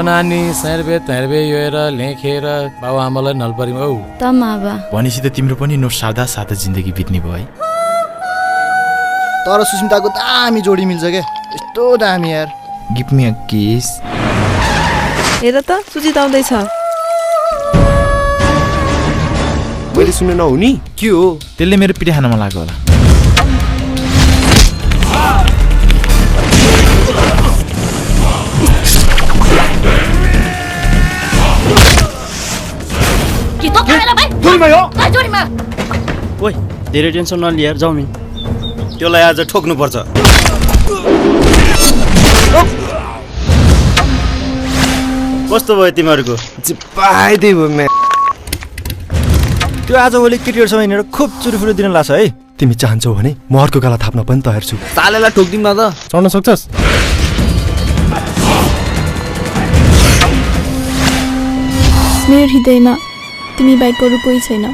नानी सर्वे तर्वे योएर लेखेर बाउ आमालाई नलपरिम औ त माबा भनेपछि त तिम्रो पनि नो सादा सादा जिन्दगी बित्ने भयो है। तर सुस्मिताको दामी जोडी मिल्छ के, यस्तो दामी यार। Give me a kiss. हेर त सुजित आउँदैछ। मैले सुन्न नहुनी के हो? त्यसले मेरो पिठे खानमा लाग्यो होला। ओइ धेरै टेन्सन नलिएर जाऊ नि। त्यसलाई आज ठोक्नु पर्छ। कस्तो भयो तिमीहरूको? पाइदै भयो म्या। त्यो आजभोलि केटीहरूसँग हिँडेर खुब चुरुफुरु दिन लाग्छ है। तिमी चाहन्छौ भने म अर्को गाला थाप्न पनि तयार छु। सालेलाई ठोक्दिम न त। चढ्न सक्छस्? मेरो हृदयमा तिमी बाहेक अरू कोही छैन।